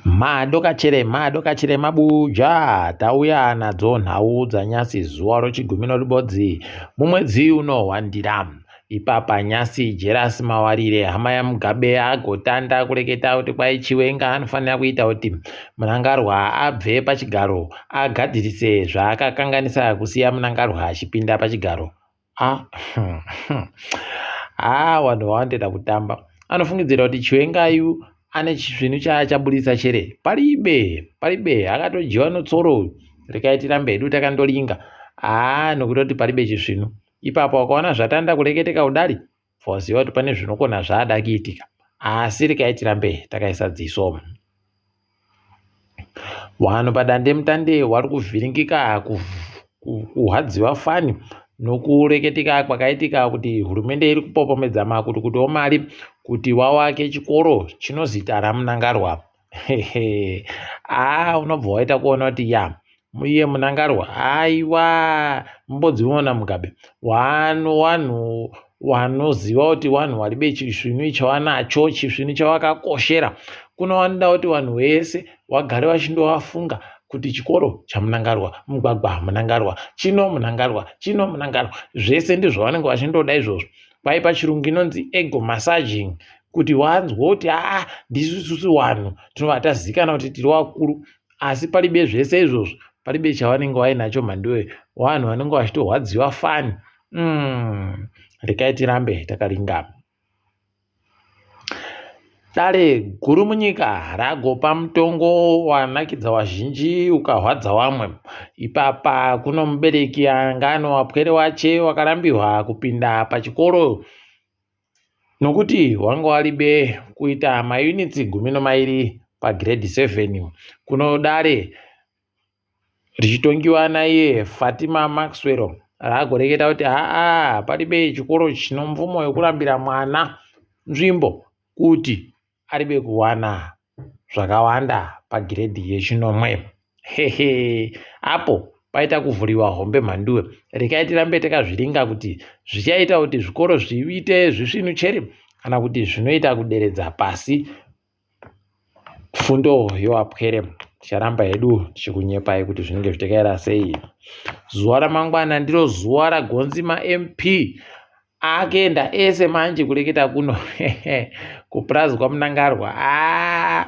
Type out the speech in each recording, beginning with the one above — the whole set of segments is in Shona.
Madokachere madokachere mabuja tauya nadzo nhau dzanyasi zuva rochigumi noribodzi mumwedzi uno wandira. Ipapa nyasi Jerasi Mawarire hama yaMugabe agotanda kureketa kuti kwai Chiwenga anofanira kuita kuti Mnangarwa abve pachigaro agadzirise zvaakakanganisa kusiya Mnangarwa achipinda pachigaro. Ah, ah vanhu vawandira kutamba. Anofungidzira kuti Chiwengayu ane chisvinu chaachaburitsa chere. Paribe, paribe, akatodyiwa notsoro uyu. Rekai tirambe hedu takandolinga. Ah, nokutoti paribe chisvinu. Ipapo wakaona zvatanda kureketeka kudari, bva waziva kuti pane zvinokona zvaada kuitika. Asi rekai tirambe takaisa dziso. Vanhu padandemutande vari kuvhiringika kuhwadziwa fani nokureketika kwakaitika kuti hurumende iri kupopomedza makutukutu omari kuti wawake chikoro chinozita raMnangarwa. Haa unobva waita kuona kuti ya iye Mnangarwa aiwa mbodziona Mugabe wanhu wanhu wanoziva kuti wanhu waribe chisvinu chawanacho chisvinu chawakakoshera kunoda kuti vanhu vese wagare vachindovafunga kuti chikoro chaMnangarwa mugwagwa Mnangarwa chino Mnangarwa chino Mnangarwa zvese ndizvo vanenge vachindoda izvozvo kwai pachirungu inonzi ego massaging kuti wanzwa kuti aa ndisu isusu wanhu tinobva tazikana kuti tiri wakuru asi palibe zvese izvozvo palibe chavanenge vainacho mhanduwe vanhu vanenge vachitorwadziwa fani mm. rekai tirambe takaringana dare guru munyika ragopa mutongo wanakidza wazhinji ukahwadza wamwe ipapa kuno mubereki anga anowapwere wache wakarambiwa kupinda pachikoro Nokuti wanga waribe kuita mayunitsi 12 pagiredhi 7 kuno dare richitongiwa naiye Fatima Maxwell raagoreketa kuti haa paribe chikoro chino mvumo yokurambira mwana nzvimbo kuti aribe kuwana zvakawanda pagiredhi yechinomwe. Hehe apo paita kuvhuriwa hombe mhanduwe. Rekai tirambe takazviringa kuti zvichaita kuti zvikoro zviite zvisvinu chere kana kuti zvinoita kuderedza pasi fundo yowapwere. Ticharamba hedu tichikunyepai kuti zvinenge zvitekaira sei. Zuva ramangwana ndiro zuva ragonzi maMP Akuenda ese manje kureketa kuno kupurazi kwaMnangarwa aa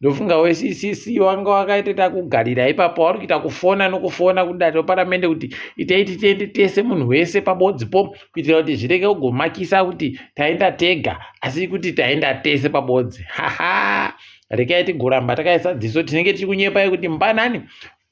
ndofunga weCCC wanga wakaita takugarira ipapo wari kuita kufona nokufona kudare reparamende kuti itei titiende tese munhu wese pabodzipo kuitira kuti zvirege kugomakisa kuti taenda tega asi kuti taenda tese pabodzi haha rekai tigoramba takaisa dziso tinenge tiri kunyepai kuti mbanani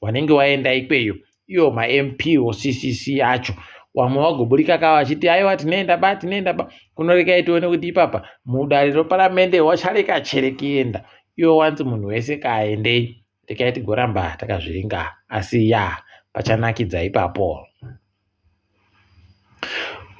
wanenge waenda ikweyo iwo maMP oCCC acho wamwe wagoburika ka vachiti aiwa tinoenda ba tinoenda ba kunorekai tione kuti ipapa mudare reparamende wachareka chere kuenda iwo wanzi munhu wese kaaendei rekai tigoramba takazviringa asi ya pachanakidza ipapo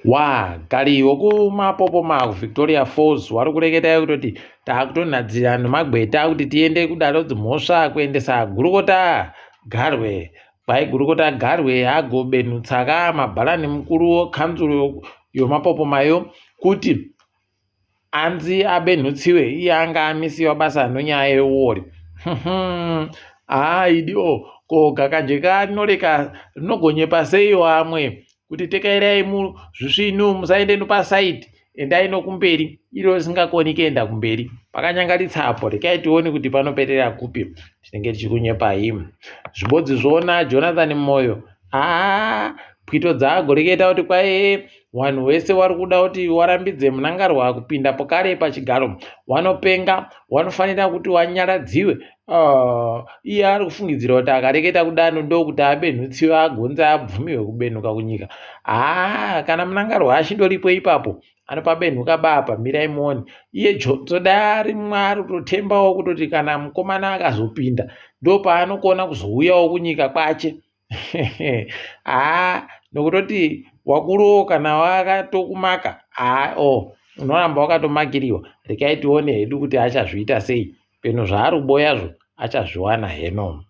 Wagari wokumapopoma kuVictoria Falls wari kureketa kutoti takutonhadzira nemagweta kuti tiende kudare dzimhosva kuendesa gurukota Garwe. Kwai gurukota Garwe agobenutsa ka mabharani mukuru wekanzuru yomapopomayo kuti Anzi abenhutsiwe iye anga amisiwa basa nonyaya yeuori. Haa idi o ko gakanje kanoreka rinogonyepa sei wamwe kuti tekairai muzvisvinu musaende nopasaidi endai nokumberi iro risingakoni kuenda kumberi pakanyangaritsa apo rekai tione kuti panoperera kupi tinenge tichikunyepai zvibodzi zvoona Jonathan Moyo haa pwito dzaagoreketa kuti kwaye Wanhu wese wari kuda kuti warambidze Mnangarwa kupinda pokare pachigaro wanopenga wanofanira kuti wanyaradziwe. Uh, iye ari kufungidzira kuti akareketa kudano ndokuti abenhutsiwe agonze abvumiwe kubenhuka kunyika. Haa kana Mnangarwa achindoripo ipapo anopabenhuka bapa mirai muone. Iye Jotoda ari mwari kutotembawo kutoti kana mukomana akazopinda ndopaanokona kuzouyawo kunyika kwache. Haa nokutoti wakuruwo kana wakatokumaka haa o oh, unoramba wakatomakiriwa rekai tione hedu kuti achazviita sei peno zvaari kuboyazvo achazviwana heno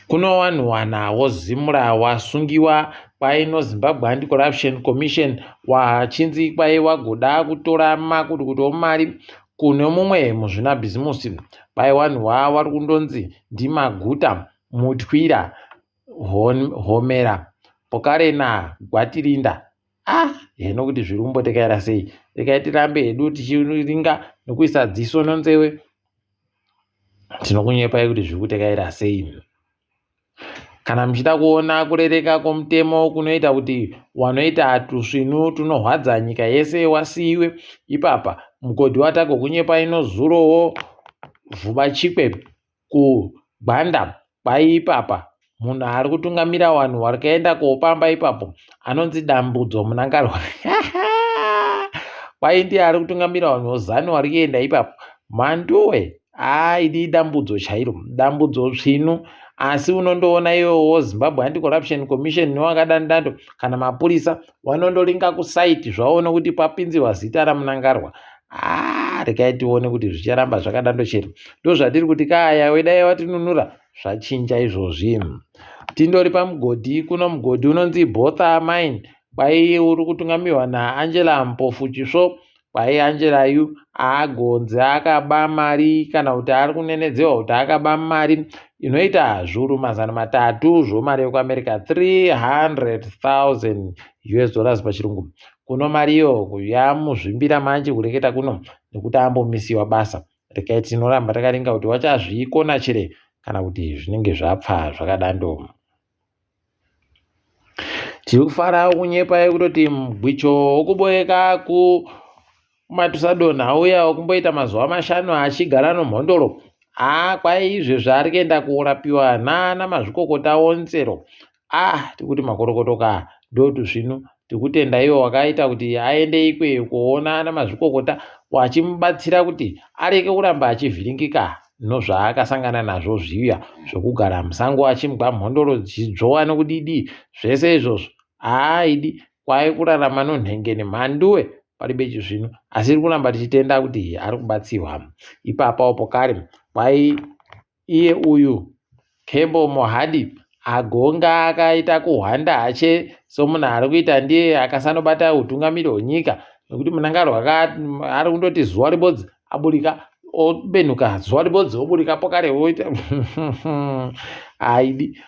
kuno vanhu wana wozimura wasungiwa kwaino Zimbabwe Anti-Corruption Commission wachinzi kwai wagoda kutora makutukutu omari. Kune mumwe muzvinabhizimusi kwai wanhu wa wari kundonzi ndiMaguta, Mutwira, Homera, Pokare naGwatirinda. Ah, heno kuti zviri kumbotekaira sei. Regai tirambe hedu tichiringa nokuisa dziso nonzewe. Tinokunyepai kuti zviri kutekaira sei. Kana muchida kuona kurereka kwomutemo kunoita kuti wanoita tusvinu tunohwadza nyika yese wasiiwe ipapa mugodhi watagokunyepa ino zurowo vhuvachikwe kugwanda kwai ipapa munhu ari kutungamira vanhu vari kuenda kopamba ipapo anonzi dambudzo munangarwa kwai ndiye ari kutungamira vanhu vozanu vari kuenda ipapo mhanduwe Haa idi idambudzo chairo, dambudzo svinu. Asi unondoona iwowo Zimbabwe Anti-Corruption Commission newakadandando kana mapurisa wanondolinga kusaiti zvaona kuti papinziwa zita raMnangarwa. Haa regai tione kuti zvicharamba zvakadando chete. Ndozvatiri kuti kaya wedai watinunura zvachinja izvozvi. Tindori pamugodhi kuno mugodhi unonzi Botha Mine kwai uri kutungamirwa naAngela Mpofu Chisvo Kwai Angela yu aagonzi akaba mari kana kuti ari kunenedzewa kuti akaba mari inoita zviuru 300 zvomari yekuAmerica 300,000 US dollars pachirungu. Kuno mari iyo yamuzvimbira manje kureketa kuno nekuti ambomisiwa basa. Rekai tinoramba takaringa kuti wachazvikona chere kana kuti zvinenge zvapfa zvakadando. Tiri kufara kunyepa kutoti mugwicho wokuboeka kumatusadonha uya wekumboita mazuva mashanu achigara nomhondoro haa kwai izvezvi ari kuenda korapiwa nana mazvikokota onzero ah tikuti makorokoto ka ndotusvinu Tikutenda iwo wakaita kuti aende ikweyo koona ana mazvikokota wachimubatsira kuti areke kuramba achivhiringika nozvaakasangana nazvo zviya zvokugara musango achimgwa mhondoro dzichidzvowa nokudidii zvese izvozvo haaidi kwai kurarama nonhenge nemhanduwe paribe chizvino asi iri kuramba tichitenda kuti ari kubatsirwa ipapawo pokare kwai Iye uyu Kembo Mohadi agonga akaita kuhwanda hache somunhu ari kuita ndiye akasanobata hutungamiri hwenyika nekuti Mnangagwa ari kundoti zuva ribodzi aburika obenuka zuva ribodzi oburika pokare oita haidi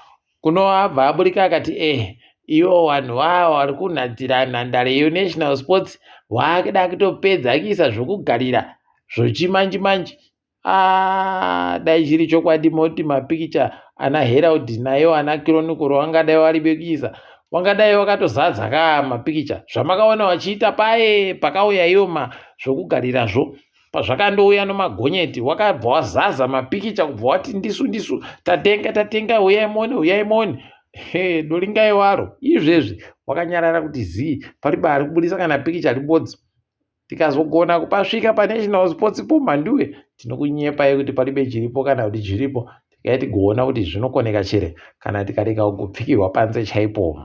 kuno abva aburika akati eh ivo vanhu vava vari kunhadzira nhandare yenational sports wakuda kutopedza kuisa zvokugarira zvochimanji manji Ah, dai chiri chokwadi moti mapikicha ana Herald nayo ana Chronicle wangadai waribekisa wangadai wakatozadza ka mapikicha zvamakaona wachiita paye pakauya iyo ma zvokugarirazvo pazvakandouya nomagonyeti wakabva wazaza mapikicha kubva wati ndisu ndisu tatenga tatenga huyai muone huyai muone he doringai waro izvezvi wakanyarara kuti zii pariba ari kubudisa kana pikicha ribodzi Tikazogona kupasvika paNational Sports po Mhanduwe tinokunyepai kuti paribe chiripo kana kuti chiripo tikai tigoona kuti zvinokoneka chere kana tikarega kugopfikirwa panze chaipo.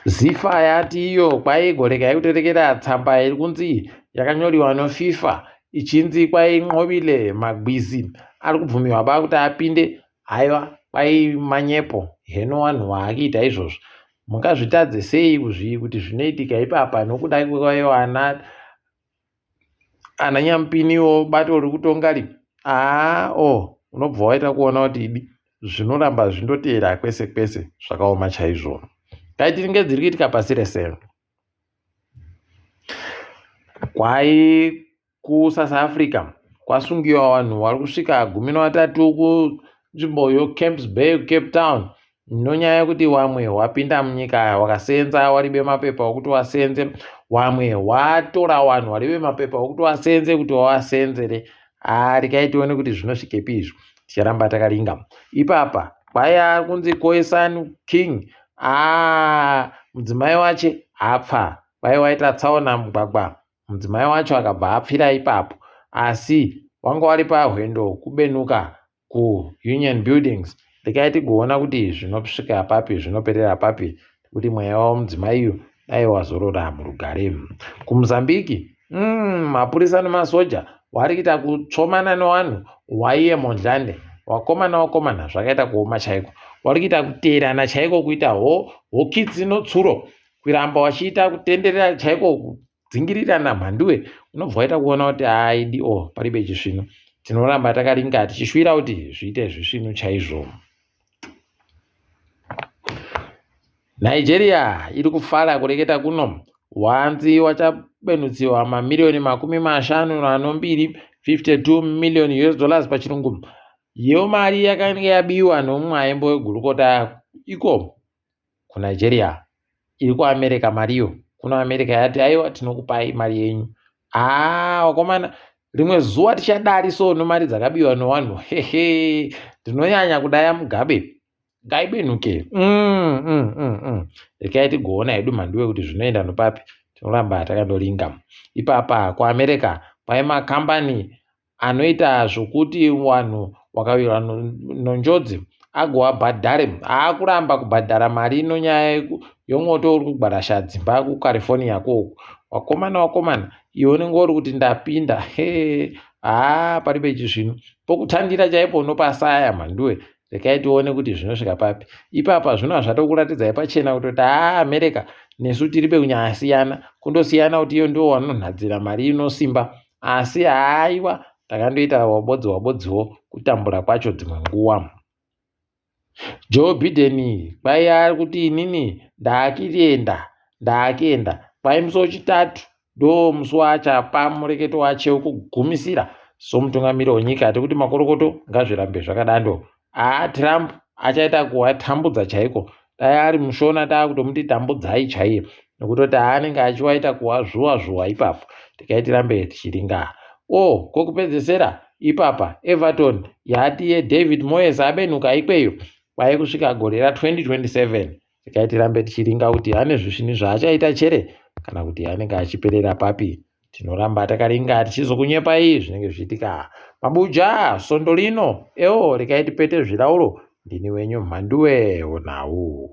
Zifa yati iyo kwaigorega yekuterekera tsamba iri kunzi yakanyoriwa noFIFA ichinzi kwainqobile magwizi ari kubvumirwa ba kuti apinde haiwa kwai manyepo heno wanhu waakuita izvozvo Mungazvitadze sei kuzvi kuti zvinoitika ipapa nokuda kwaivo ana ana nyampiniwo bato riri kutonga ri haa o oh, unobva waita kuona kuti idi zvinoramba zvindoteera kwese kwese zvakaoma chaizvo kaitiringe dziri kuitika pasi rese kwai KuSouth Africa kwasungiwa vanhu vari kusvika 13 kunzvimbo yoCamps Bay kuCape Town nonyaya yekuti wamwe wapinda munyika wakasenza waribe mapepa okuti wasenze wamwe watora wanhu waribe mapepa okuti wasenze kuti wawasenzere haa rekai tione kuti zvinosvikepi izvo ticharamba takaringa ipapa kwaiya kunzi koesan king aa mudzimai wache apfa kwai waita tsaona mugwagwa Mudzimai wacho akabva apfira ipapo asi wanga wari pahwendo kubenuka kuUnion Buildings. Regai tigoona kuti zvinosvika papi zvinoperera papi nekuti mweya wemudzimai uyu dai wazorora murugare. KuMozambique mm, mapurisa nemasoja wari kuita kutsvomana newanhu waiye mondlane wakomana wakomana zvakaita kuoma chaiko wari kuita kuteerana chaiko kuita hokitsi notsuro kuramba wachiita kutenderera chaiko kudzingirirana mhanduwe unobva waita kuona kuti haidi o oh, paribe chisvinu tinoramba takaringa tichishuvira kuti zviite zvisvinu chaizvo Nigeria iri kufara kureketa kuno wanzi wachabenutsiwa mamiriyoni 52 52 million US dollars pachirungu iyo mari yakange yabiwa nomumwe aimbo wegurukota iko kuNigeria iri kuAmerica mariyo kuno America yati aiwa tinokupai mari yenyu haa wakomana rimwe zuva tichadari so nomari dzakabiwa nowanhu hehe ndinonyanya kudaya Mugabe ngaibenuke mm, mm, mm, mm. Rekai tigoona hedu mhanduwe kuti zvinoenda nopapi tinoramba takandoringa ipapa kuAmerica kwai makambani anoita zvokuti vanhu wakawirwa nonjodzi agoabhadhare aakuramba kubhadhara mari nonyaya yomwoto uri kugwarasha dzimba kuCalifornia koku wakomana wakomana iwe unenge uri kuti ndapinda he haa paribe chisvinu pokutandira chaipo unopasaya mhanduwe rekai tione kuti zvinosvika papi ipapa zvino hazvatokuratidzai pachena kutoti haa america nesu tiri pekunyanyasiyana kundosiyana kuti iyo ndiwo wanonhadzira mari inosimba asi haiwa takandoita wabodzi wabodziwo kutambura kwacho dzimwe nguva Joe Biden kwai ari kuti inini ndaakienda ndaakienda kwai musi wechitatu ndo musi waachapa mureketo wache wekugumisira somutungamiri wenyika tikuti makorokoto ngazvirambe zvakadando haa Trump achaita kuvatambudza chaiko dai ari mushona taakutomuti tambudzai chaiye nokutoti aanenge achiwaita kuwazvuwa zvuwa ipapo tikai tirambe tichiringa o oh, kokupedzesera ipapa Everton yati yeDavid Moyes abenuka ikweyo kwai kusvika gore ra2027 regai tirambe tichiringa kuti ane zvisvini zvaachaita chere kana kuti anenge achiperera papi tinoramba takaringa tichizokunyepai zvinenge zvichiitika mabuja sondo lino ewo regai tipete zvirauro ndini wenyu mhanduwe onau.